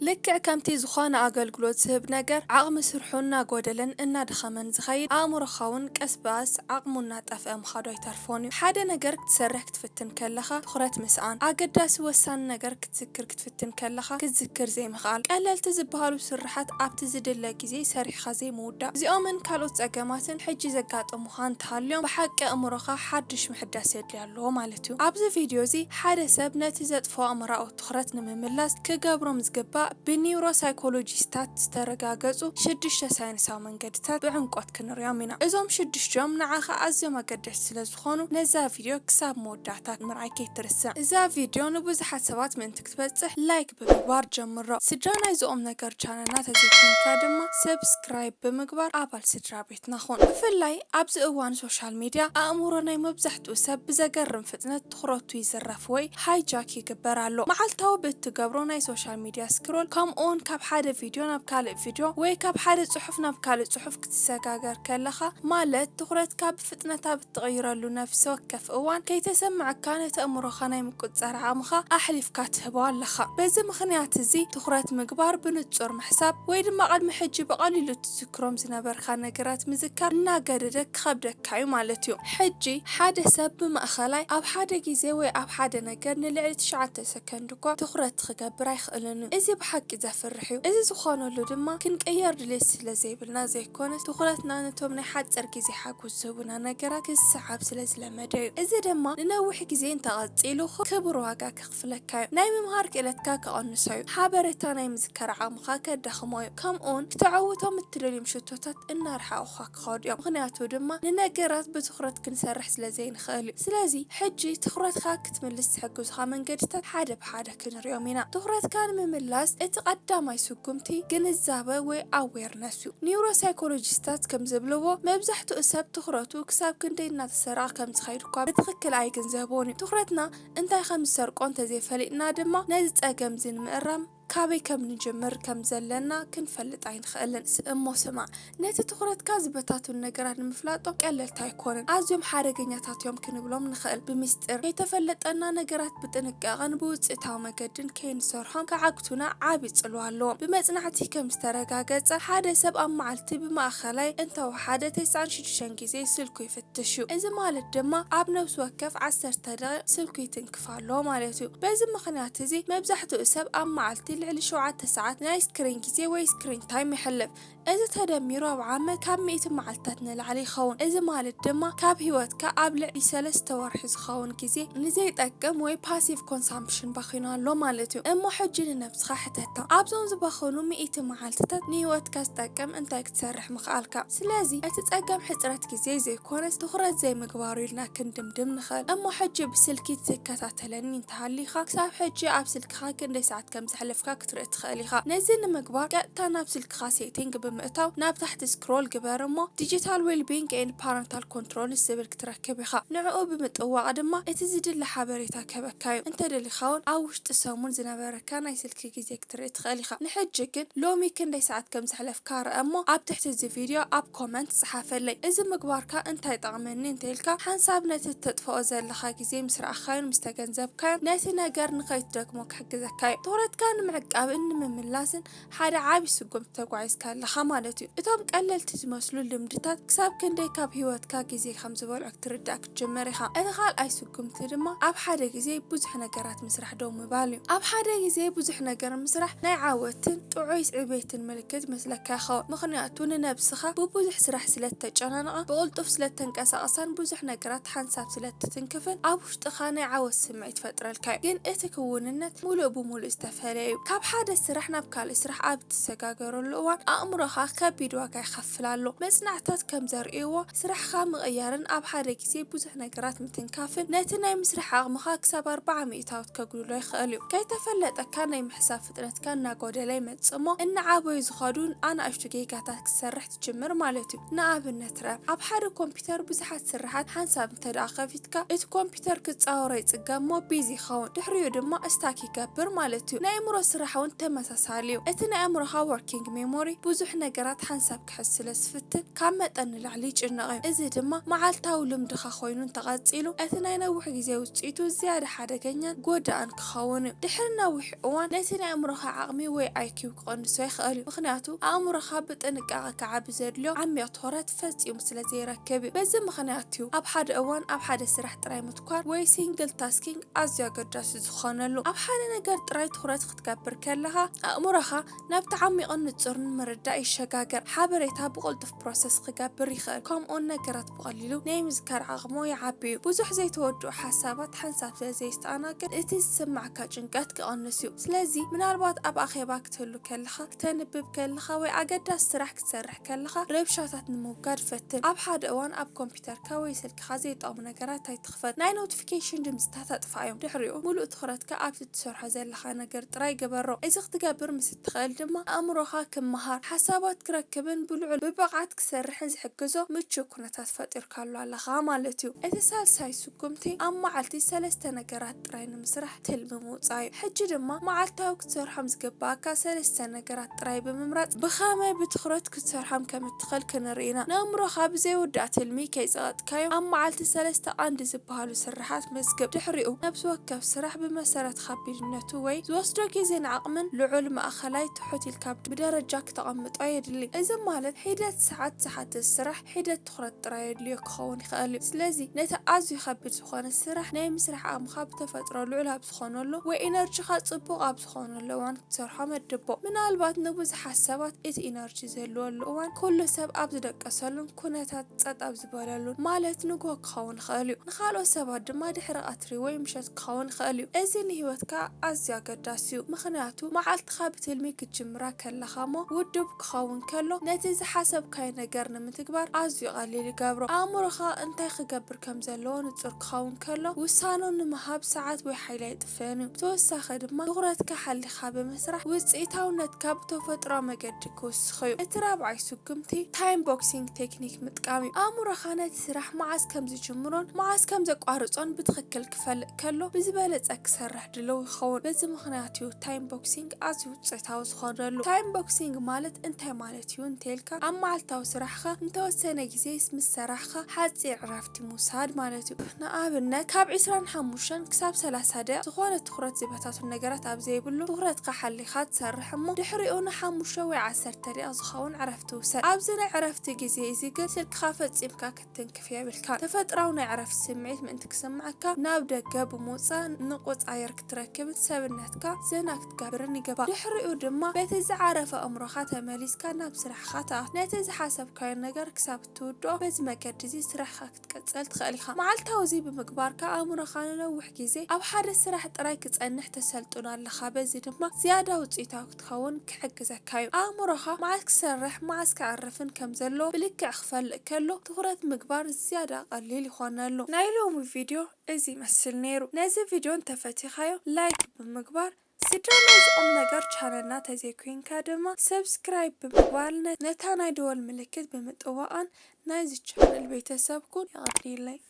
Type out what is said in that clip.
ልክዕ ከምቲ ዝኾነ ኣገልግሎት ዝህብ ነገር ዓቕሚ ስርሑ እናጎደለን እናደኸመን ዝኸይድ፣ ኣእምሮኻ እውን ቀስ ብቐስ ዓቕሙ እናጠፍአ ምኻዱ ኣይተርፎን እዩ። ሓደ ነገር ክትሰርሕ ክትፍትን ከለኻ ትኹረት ምስኣን፣ ኣገዳሲ ወሳኒ ነገር ክትዝክር ክትፍትን ከለኻ ክትዝክር ዘይምኽኣል፣ ቀለልቲ ዝበሃሉ ስርሓት ኣብቲ ዝድለ ግዜ ሰሪሕኻ ዘይምውዳእ፣ እዚኦምን ካልኦት ጸገማትን ሕጂ ዘጋጠሙኻ እንተሃልዮም ብሓቂ ኣእምሮኻ ሓድሽ ምሕዳስ የድልያ ኣለዎ ማለት እዩ። ኣብዚ ቪድዮ እዚ ሓደ ሰብ ነቲ ዘጥፍኦ ኣእምሮኣዊ ትኹረት ንምምላስ ክገብሮም ዝግባእ ብኒውሮሳይኮሎጂስታት ዝተረጋገጹ ሽዱሽተ ሳይንሳዊ መንገድታት ብዕምቆት ክንሪኦም ኢና። እዞም ሽዱሽቲኦም ንዓኻ ኣዝዮም ኣገደስቲ ስለ ዝኾኑ ነዛ ቪድዮ ክሳብ መወዳእታ ምርኣይ ከይትርስዕ። እዛ ቪድዮ ንብዙሓት ሰባት ምእንቲ ክትበጽሕ ላይክ ብምግባር ጀምሮ። ስድራ ናይዚ ቁም ነገር ቻነልና ተዘይኮንካ ድማ ሰብስክራይብ ብምግባር ኣባል ስድራ ቤትና ኹን። ብፍላይ ኣብዚ እዋን ሶሻል ሚድያ ኣእምሮ ናይ መብዛሕትኡ ሰብ ብዘገርም ፍጥነት ትኹረቱ ይዝረፍ ወይ ሃይጃክ ይግበር ኣሎ። መዓልታዊ ብእትገብሮ ናይ ሶሻል ሚድያ ስክሮል፣ ከምኡውን ካብ ሓደ ቪድዮ ናብ ካልእ ቪድዮ ወይ ካብ ሓደ ጽሑፍ ናብ ካልእ ጽሑፍ ክትሰጋገር ከለኻ፣ ማለት ትኹረትካ ብፍጥነት ኣብ እትቕይረሉ ነፍሲ ወከፍ እዋን፣ ከይተሰምዐካ ነቲ ኣእምሮኻ ናይ ምቁጽጻር ዓቕምኻ ኣሕሊፍካ ትህቦ ኣለኻ። በዚ ምኽንያት እዚ ትኹረት ምግባር፣ ብንጹር ምሕሳብ፣ ወይ ድማ ቅድሚ ሕጂ ብቐሊሉ ትዝክሮም ዝነበርካ ነገራት ምዝካር እናገደደ ክኸብደካ እዩ ማለት እዩ። ሕጂ ሓደ ሰብ ብማእኸላይ ኣብ ሓደ ግዜ ወይ ኣብ ሓደ ነገር ንልዕሊ ትሽዓተ ሰከንድ እኳ ትኹረት ክገብር ኣይኽእልን እዩ። እዚ ብሓቂ ዘፍርሕ እዩ። እዚ ዝኾነሉ ድማ ክንቅየር ድሌት ስለ ዘይብልና ዘይኮነስ፣ ትኹረትና ነቶም ናይ ሓጺር ግዜ ሓጎስ ዝህቡና ነገራት ክሰዓብ ስለ ዝለመደ እዩ። እዚ ድማ ንነዊሕ ግዜ እንተቐጺሉ ክቡር ዋጋ ከኽፍለካ እዩ። ናይ ምምሃር ክእለትካ ክቐንሶ እዩ። ሓበሬታ ናይ ምዝካር ዓቕምኻ ከዳኽሞ እዩ። ከምኡውን ክተዕውቶም እትደልዮም ሽቶታት እናረሓቑኻ ክኸዱ እዮም። ምኽንያቱ ድማ ንነገራት ብትኹረት ክንሰርሕ ስለ ዘይንኽእል እዩ። ስለዚ ሕጂ ትኹረትካ ክትምልስ ዝሕግዙኻ መንገድታት ሓደ ብሓደ ክንሪኦም ኢና። ትኹረትካ ንምምላስ እቲ ቀዳማይ ስጉምቲ ግንዛበ ወይ ኣዌርነስ እዩ። ኒውሮሳይኮሎጂስታት ከም ዝብልዎ፣ መብዛሕትኡ ሰብ ትኹረቱ ክሳብ ክንደይ እናተሰረቐ ከም ዝኸይድ እኳ ብትኽክል ኣይግንዘቦን እዩ። ትኹረትና እንታይ ከም ዝሰርቆ እንተዘይፈሊጥና ድማ፣ ነዚ ጸገም እዚ ንምእራም ካበይ ከም ንጅምር ከም ዘለና ክንፈልጥ ኣይንኽእልን። ስ-፣ እሞ ስማዕ፣ ነቲ ትኹረትካ ዝበታትኑ ነገራት ንምፍላጦም ቀለልቲ ኣይኮኑን። ኣዝዮም ሓደገኛታት እዮም ክንብሎም ንኽእል። ብምስጢር፣ ከይተፈለጠና ነገራት ብጥንቃቐን ብውጽኢታዊ መገድን ከይንሰርሖም ክዓግቱና ዓቢ ጽልዋ ኣለዎም። ብመጽናዕቲ ከም ዝተረጋገጸ፣ ሓደ ሰብ ኣብ መዓልቲ ብማእኸላይ እንተወሓደ ተስዓን ሽዱሽተን ግዜ ስልኩ ይፍትሽ እዩ። እዚ ማለት ድማ ኣብ ነፍሲ ወከፍ ዓሰርተ ደቂቕ ስልኩ ይትንክፍ ኣሎ ማለት እዩ። በዚ ምኽንያት እዚ መብዛሕትኡ ሰብ ኣብ መዓልቲ ልዕሊ ሸውዓተ ሰዓት ናይ ስክሪን ግዜ ወይ ስክሪን ታይም የሕልፍ። እዚ ተደሚሩ ኣብ ዓመት ካብ ሚእቲ መዓልትታት ንላዕሊ ይኸውን። እዚ ማለት ድማ ካብ ህይወትካ ኣብ ልዕሊ ሰለስተ ወርሒ ዝኸውን ግዜ ንዘይጠቅም ወይ ፓሲቭ ኮንሳምፕሽን ባኺኑ ኣሎ ማለት እዩ። እሞ ሕጂ ንነብስኻ ሕተታ። ኣብዞም ዝባኸኑ ሚእቲ መዓልትታት ንህይወትካ ዝጠቅም እንታይ ክትሰርሕ ምኽኣልካ? ስለዚ እቲ ጸገም ሕጽረት ግዜ ዘይኮነስ ትኹረት ዘይምግባሩ ኢልና ክንድምድም ንኽእል። እሞ ሕጂ ብስልኪ ትከታተለኒ እንተሃሊኻ፣ ክሳብ ሕጂ ኣብ ስልክኻ ክንደይ ሰዓት ከም ዘሕለፍካ ክትርኢ ትኽእል ኢኻ። ነዚ ንምግባር ቀጥታ ናብ ስልክኻ ሴቲንግ ብምእታው ናብ ታሕቲ ስክሮል ግበር እሞ ዲጂታል ዌልቢንግ ኤንድ ፓረንታል ኮንትሮልስ ዝብል ክትረክብ ኢኻ። ንዕኡ ብምጥዋቕ ድማ እቲ ዝድለ ሓበሬታ ክህበካ እዩ። እንተደሊኻ እውን ኣብ ውሽጢ ሰሙን ዝነበረካ ናይ ስልኪ ግዜ ክትርኢ ትኽእል ኢኻ። ንሕጂ ግን ሎሚ ክንደይ ሰዓት ከም ዘሕለፍካ ርአ እሞ ኣብ ትሕቲ እዚ ቪድዮ ኣብ ኮመንት ጸሓፈለይ። እዚ ምግባርካ እንታይ ጠቕመኒ እንተኢልካ ሓንሳብ ነቲ እተጥፍኦ ዘለኻ ግዜ ምስ ረኣኻዮን ምስ ተገንዘብካዮን ነቲ ነገር ንኸይትደግሞ ክሕግዘካ እዩ። ትኹረትካ ንምዕቃብን ንምምላስን ሓደ ዓቢ ስጉምቲ ተጓዒዝካ ኣለኻ ማለት እዩ። እቶም ቀለልቲ ዝመስሉ ልምድታት ክሳብ ክንደይ ካብ ህይወትካ ግዜ ከም ዝበልዑ ክትርዳእ ክትጅምር ኢኻ። እቲ ካልኣይ ስጉምቲ ድማ ኣብ ሓደ ግዜ ብዙሕ ነገራት ምስራሕ ደው ምባል እዩ። ኣብ ሓደ ግዜ ብዙሕ ነገር ምስራሕ ናይ ዓወትን ጥዑይ ዕቤትን ምልክት መስለካ ይኸውን። ምኽንያቱ ንነብስኻ ብብዙሕ ስራሕ ስለ እተጨናንቓ፣ ብቕልጡፍ ስለ እተንቀሳቕሳን ብዙሕ ነገራት ሓንሳብ ስለ እትትንክፍን ኣብ ውሽጥኻ ናይ ዓወት ስምዒት ይፈጥረልካ እዩ። ግን እቲ ክውንነት ምሉእ ብምሉእ ዝተፈለየ እዩ። ካብ ሓደ ስራሕ ናብ ካልእ ስራሕ ኣብ እትሰጋገረሉ እዋን ኣእምሮኻ ከቢድ ዋጋ ይኸፍል ኣሎ። መጽናዕትታት ከም ዘርእይዎ፣ ስራሕኻ ምቕያርን ኣብ ሓደ ግዜ ብዙሕ ነገራት ምትንካፍን ነቲ ናይ ምስራሕ ዓቕምኻ ክሳብ ኣርብዓ ሚእታዊት ከጉድሎ ይኽእል እዩ። ከይተፈለጠካ ናይ ምሕሳብ ፍጥነትካ እናጎደለ ይመጽእ እሞ፣ እናዓበዩ ዝኸዱ ኣናእሽቱ ጌጋታት ክትሰርሕ ትጅምር ማለት እዩ። ንኣብነት ርአ፣ ኣብ ሓደ ኮምፒውተር ብዙሓት ስርሓት ሓንሳብ እንተ ደኣ ከፊትካ፣ እቲ ኮምፒውተር ክጻወሮ ይጽገም እሞ ቢዚ ይኸውን። ድሕሪኡ ድማ ስታክ ይገብር ማለት እዩ። ናይ ኣእምሮ ስራሕ እውን ተመሳሳሊ እዩ። እቲ ናይ ኣእምሮኻ ወርኪንግ ሜሞሪ ብዙሕ ነገራት ሓንሳብ ክሕዝ ስለ ዝፍትን ካብ መጠን ንላዕሊ ይጭነቕ እዩ። እዚ ድማ መዓልታዊ ልምድኻ ኮይኑ እንተቐጺሉ፣ እቲ ናይ ነዊሕ ግዜ ውጽኢቱ ዝያዳ ሓደገኛን ጎዳእን ክኸውን እዩ። ድሕሪ ነዊሕ እዋን ነቲ ናይ ኣእምሮኻ ዓቕሚ ወይ ኣይ ኪው ክቐንሶ ይኽእል እዩ፣ ምኽንያቱ ኣእምሮኻ ብጥንቃቐ ክዓቢ ዘድልዮ ዓሚቕ ትኹረት ፈጺሙ ስለ ዘይረክብ እዩ። በዚ ምኽንያት እዩ ኣብ ሓደ እዋን ኣብ ሓደ ስራሕ ጥራይ ምትኳር ወይ ሲንግል ታስኪንግ ኣዝዩ ኣገዳሲ ዝኾነሉ። ኣብ ሓደ ነገር ጥራይ ትኹረት ክትገብር ከለኻ፣ ኣእምሮኻ ናብቲ ዓሚቕን ንጹርን ምርዳእ ይሸጋገር። ሓበሬታ ብቕልጡፍ ፕሮሰስ ክገብር ይኽእል፣ ከምኡውን ነገራት ብቐሊሉ ናይ ምዝካር ዓቕሙ ይዓቢ እዩ። ብዙሕ ዘይተወድኡ ሓሳባት ሓንሳብ ስለ ዘየስተኣናግድ፣ እቲ ዝስምዓካ ጭንቀት ክቐንስ እዩ። ስለዚ፣ ምናልባት ኣብ ኣኼባ ክትህሉ ከለኻ፣ ክተንብብ ከለኻ፣ ወይ ኣገዳሲ ስራሕ ክትሰርሕ ከለኻ፣ ረብሻታት ንምውጋድ ፈትን። ኣብ ሓደ እዋን ኣብ ኮምፒውተርካ ወይ ስልክኻ ዘይጠቕሙ ነገራት ኣይትኽፈት። ናይ ኖቲፊኬሽን ድምጽታት ኣጥፍኣዮም። ድሕሪኡ፣ ምሉእ ትኹረትካ ኣብቲ ትሰርሖ ዘለኻ ነገር ጥራይ ግበሮ። እዚ ክትገብር ምስ እትኽእል ድማ፣ ኣእምሮኻ ክመሃር፣ ሓሳባት ክረክብን ብልዑል ብብቕዓት ክሰርሕን ዝሕግዞ ምቹእ ኩነታት ፈጢርካሉ ኣለኻ ማለት እዩ። እቲ ሳልሳይ ስጉምቲ፣ ኣብ መዓልቲ ሰለስተ ነገራት ጥራይ ንምስራሕ ትልሚ ምውጻእ እዩ። ሕጂ ድማ፣ መዓልታዊ ክትሰርሖም ዝግባኣካ ሰለስተ ነገራት ጥራይ ብምምራጽ፣ ብኸመይ ብትኹረት ክትሰርሖም ከም እትኽእል ክንርኢ ኢና። ንኣእምሮኻ ብዘይውዳእ ትልሚ ከይጸቐጥካዮ፣ ኣብ መዓልቲ ሰለስተ ቀንዲ ዝበሃሉ ስርሓት መዝግብ። ድሕሪኡ፣ ነብሲ ወከፍ ስራሕ ብመሰረት ከቢድነቱ ወይ ዝወስዶ ግዜን ዓቕምን፣ ልዑል፣ ማእከላይ፣ ትሑት ኢልካ ብደረጃ ክተቐምጦ የድሊ። እዚ ማለት፣ ሒደት ሰዓት ዝሓትት ስራሕ፣ ሒደት ትኹረት ጥራይ የድልዮ ክኸውን ይኽእል እዩ። ስለዚ፣ ነቲ ኣዝዩ ከቢድ ዝኾነ ስራሕ ናይ ምስራሕ ዓቕምኻ ብተፈጥሮ ልዑል ኣብ ዝኾነሉ ወይ ኢነርጂኻ ጽቡቕ ኣብ ዝኾነሉ እዋን ክትሰርሖ መድቦ። ምናልባት ንብዙሓት ሰባት እቲ ኢነርጂ ዝህልወሉ እዋን፣ ኩሉ ሰብ ኣብ ዝደቀሰሉን ኩነታት ጸጥ ኣብ ዝበለሉን፣ ማለት ንግሆ ክኸውን ይኽእል እዩ። ንኻልኦት ሰባት ድማ ድሕሪ ቀትሪ ወይ ምሸት ክኸውን ይኽእል እዩ። እዚ ንህይወትካ ኣዝዩ ኣገዳሲ እዩ፣ ምኽንያቱ መዓልትኻ ብትልሚ ክትጅምራ ከለኻ እሞ ውዱብ ክኸውን ከሎ፣ ነቲ ዝሓሰብካዮ ነገር ንምትግባር ኣዝዩ ቀሊል ይገብሮ። ኣእምሮኻ እንታይ ክገብር ከም ዘለዎ ንጹር ክኸውን ከሎ፣ ውሳኖ ንምሃብ ሰዓት ወይ ሓይሊ ኣይጥፍእን እዩ። ብተወሳኺ ድማ፣ ትኹረትካ ሓሊኻ ብምስራሕ፣ ውጽኢታውነትካ ብተፈጥሮ መገዲ ክውስኽ እዩ። እቲ ራብዓይ ስጉምቲ፣ ታይም ቦክሲንግ ቴክኒክ ምጥቃም እዩ። ኣእምሮኻ ነቲ ስራሕ መዓስ ከም ዝጅምሮን መዓስ ከም ዘቋርጾን ብትኽክል ክፈልጥ ከሎ፣ ብዝበለጸ ክሰርሕ ድሉው ይኸውን። በዚ ምኽንያት እዩ ታይም ቦክሲንግ ኣዝዩ ውጽኢታዊ ዝኾነሉ። ታይም ቦክሲንግ ማለት እንታይ ማለት እዩ እንተኢልካ፣ ኣብ መዓልታዊ ስራሕኻ ንተወሰነ ግዜ ምስ ሰራሕኻ፣ ሓጺር ዕረፍቲ ምውሳድ ማለት እዩ። ንኣብነት፣ ካብ ዕስራን ሓሙሽተን ክሳብ ሰላሳ ደቂቕ ዝኾነ ትኹረት ዝበታተኑ ነገራት ኣብ ዘይብሉ፣ ትኹረትካ ሓሊኻ ትሰርሕ እሞ፣ ድሕሪኡ ንሓሙሽተ ወይ ዓሰርተ ደቂቕ ዝኸውን ዕረፍቲ ውሰድ። ኣብዚ ናይ ዕረፍቲ ግዜ እዚ ግን፣ ስልክኻ ፈጺምካ ክትትንክፍ የብልካን። ተፈጥሮኣዊ ናይ ዕረፍቲ ስምዒት ምእንቲ ክስምዓካ፣ ናብ ደገ ብምውጻእ ንቑጽ ኣየር ክትረክብን ሰብነትካ ዘና ክትገብርን ይግባእ። ድሕሪኡ ድማ፣ በቲ ዝዓረፈ ኣእምሮኻ ተመሊስካ ናብ ስራሕኻ ትኣቱ። ነቲ ዝሓሰብካዮ ነገር ክሳብ እትውድኦ፣ በዚ መገዲ እዚ ስራሕካ ክትቅጽል ትኽእል ኢኻ። መዓልታዊ እዚ ብምግባርካ፣ ኣእምሮኻ ንነዊሕ ግዜ ኣብ ሓደ ስራሕ ጥራይ ክጸንሕ ተሰልጥኖ ኣለኻ። በዚ ድማ ዝያዳ ውጽኢታዊ ክትኸውን ክሕግዘካ እዩ። ኣእምሮኻ መዓስ ክሰርሕ፣ መዓስ ከዕርፍን ከም ዘለዎ ብልክዕ ክፈልጥ ከሎ፣ ትኹረት ምግባር ዝያዳ ቀሊል ይኾነሉ። ናይ ሎሚ ቪድዮ እዚ ይመስል ነይሩ። ነዚ ቪድዮ እንተፈቲኻዮ፣ ላይክ ብምግባር፣ ስድራ ናይዚ ቁም ነገር ቻነልና ተዘይኮይንካ ድማ፣ ሰብስክራይብ ብምግባር፣ ነ-፣ ነታ ናይ ደወል ምልክት ብምጥዋቓን ናይዚ ቻነል ቤተሰብ ኩን። የቐንየለይ።